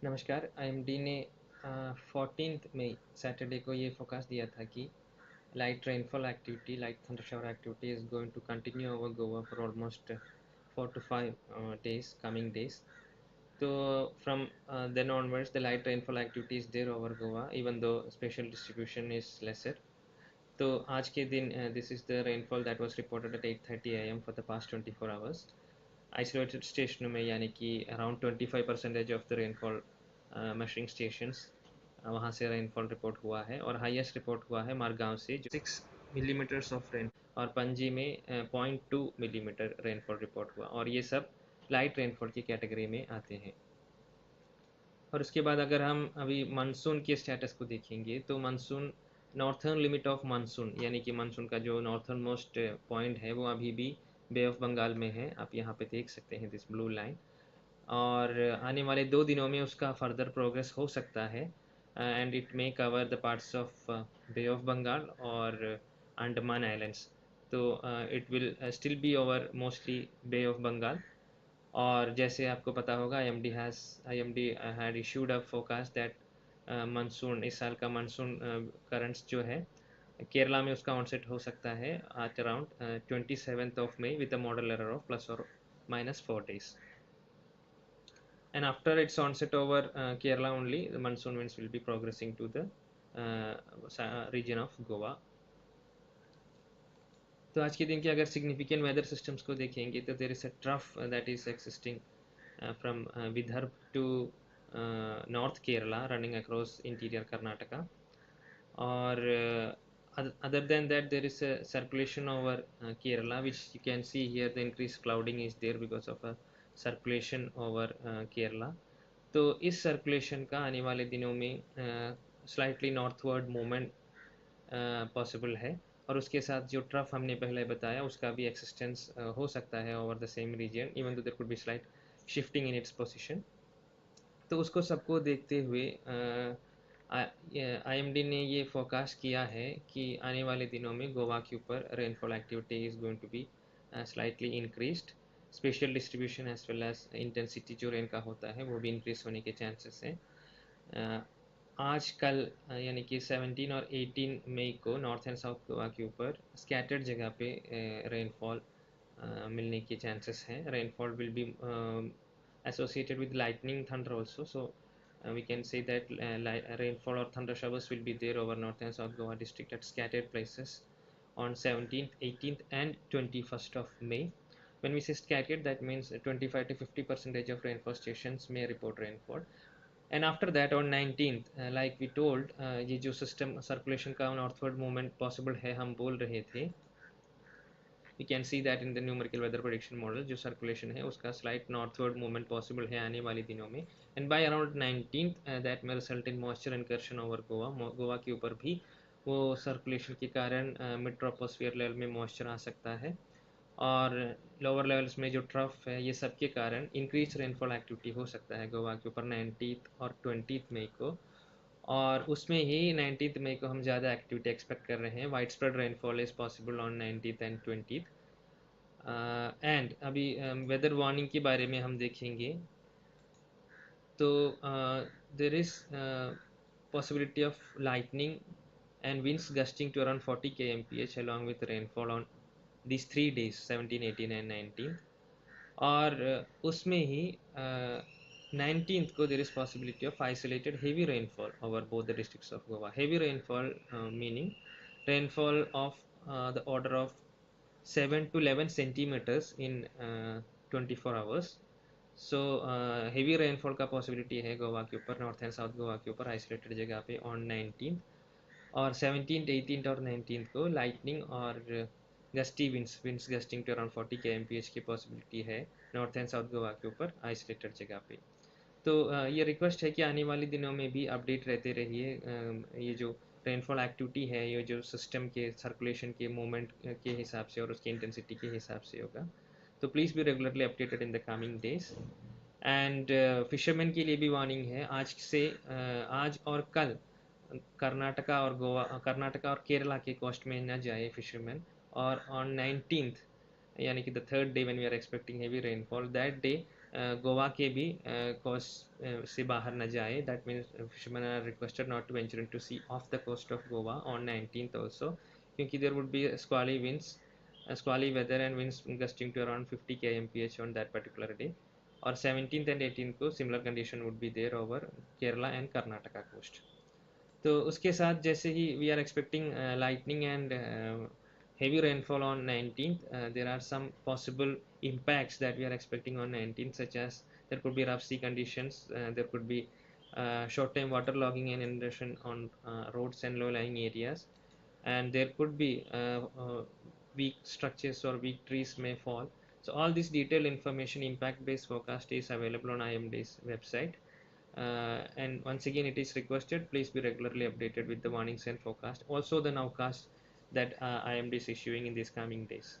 नमस्कार। आईएमडी ने 14 मई सैटरडे को ये फोकास्ट दिया था कि light rainfall activity, light thunder shower activity is going to continue over Goa for almost 4 to 5 days, coming days. तो from then onwards the light rainfall activity is there over Goa, even though spatial distribution is lesser. तो आज K दिन this is the rainfall that was reported at 8:30 AM for the past 24 hours. Isolated station में यानी कि around 25% of the rainfall measuring stations वहाँ से rainfall report हुआ है और highest report हुआ है मारगांव से जो 6 मिलीमीटर्स ऑफ रेन और पणजी में 0.2 मिलीमीटर रेनफॉल रिपोर्ट हुआ और ये सब लाइट रेनफॉल की कैटेगरी में आते हैं। और उसके बाद अगर हम अभी मानसून के स्टेटस को देखेंगे तो monsoon northern limit of monsoon यानी कि मानसून का जो नॉर्थर्न मोस्ट पॉइंट है वो अभी भी बे ऑफ बंगाल में है। आप यहाँ पे देख सकते हैं this blue line. और आने वाले 2 दिनों में उसका फर्दर प्रोग्रेस हो सकता है and it may cover the parts of Bay of Bengal Aur Andaman islands. तो it will still be over mostly Bay of Bengal. और जैसे आपको पता होगा IMD had issued a forecast that monsoon, इस साल का मानसून करंट्स जो है केरला में उसका ऑनसेट हो सकता है at around 27th of May with a model error of plus or minus 4 days. And after its onset over Kerala only, the monsoon winds will be progressing to the region of Goa. तो आज K दिन K अगर significant weather systems को देखेंगे तो there is a trough that is existing from Vidarbha to north Kerala running across interior Karnataka. Aur other than that there is a circulation over Kerala which you can see here. The increased clouding is there because of a circulation over Kerala. तो इस circulation का आने वाले दिनों में slightly northward movement possible है और उसके साथ जो trough हमने पहले बताया उसका भी एक्सिस्टेंस हो सकता है over the same region, even though there could be slight shifting in its position. तो उसको सबको देखते हुए आईएमडी ने ये फोकास्ट किया है कि आने वाले दिनों में गोवा के ऊपर rainfall activity is going to be slightly increased. Spatial distribution as well as intensity जो रेन का होता है वो भी इंक्रीज होने के चांसेस हैं। आज कल यानी कि 17 और 18 मई को नॉर्थ एंड साउथ गोवा के ऊपर स्कैटर्ड जगह पे रेनफॉल मिलने के चांसेस हैं। Rainfall will be associated with lightning thunder also, so we can say that rainfall or thunder showers will be there over north and south Goa district at scattered places on 17th, 18th and 21st of May. When we say scattered, that means 25 to 50% of rainfall stations may report rainfall. And after that on 19th, like we told, ये जो system circulation का northward movement possible है हम बोल रहे थे, we can see that in the numerical weather prediction model जो circulation है उसका slight northward movement possible है आने वाले दिनों में। And by around 19th that may result in moisture incursion over Goa. Goa K ऊपर भी वो circulation के कारण mid troposphere level में moisture आ सकता है और लोअर लेवल्स में जो ट्रफ है ये सब के कारण इंक्रीज रेनफॉल एक्टिविटी हो सकता है गोवा के ऊपर 19th और 20th मई को। और उसमें ही 19th मई को हम ज़्यादा एक्टिविटी एक्सपेक्ट कर रहे हैं। Wide spread rainfall is possible on 19th and 20th। And अभी वेदर वार्निंग के बारे में हम देखेंगे तो there is possibility of lightning and winds gusting to around 40 kmph along with rainfall on these 3 days 17, 18 and 19th। और उसमें ही 19th को there is possibility of isolated heavy rainfall over both the districts of Goa. Heavy rainfall meaning rainfall of the order of 7 to 11 centimeters in 24 hours. So heavy rainfall का possibility है गोवा के ऊपर, north and south Goa के ऊपर isolated जगह पे on 19th। और 17th, 18th और 19th को लाइटनिंग और gusty winds, winds gusting to around 40 kmph की पॉसिबिलिटी है नॉर्थ एंड साउथ गोवा के ऊपर आइसोलेटेड जगह पे। तो ये रिक्वेस्ट है कि आने वाले दिनों में भी अपडेट रहते रहिए। ये जो रेनफॉल एक्टिविटी है ये जो system K circulation K movement K हिसाब से और उसकी इंटेंसिटी के हिसाब से होगा। तो please be regularly updated in the coming days. And fisherman K लिए भी वार्निंग है आज से आज और कल कर्नाटका और गोवा, कर्नाटका और केरला के कोस्ट में न जाए फिशरमैन। और ऑन 19th यानी कि the third day when we are expecting heavy rainfall, that day Goa K भी कोस्ट से बाहर न जाए। That means fishermen are requested not to venture into sea off the coast of Goa on 19th also, क्योंकि there would be squally winds, squally weather and winds gusting to around 50 kmph on that particular day. Aur 17th and 18th co similar condition would be there over Kerala and Karnataka coast. तो उसके साथ जैसे ही we are expecting lightning and heavy rainfall on 19th, there are some possible impacts that we are expecting on 19th, such as there could be rough sea conditions, there could be short time water logging and inundation on roads and low lying areas, and there could be weak structures or weak trees may fall. So all this detailed information, impact based forecast, is available on IMD's website. And once again it is requested, please be regularly updated with the warnings and forecast, also the nowcast that IMD is issuing in these coming days.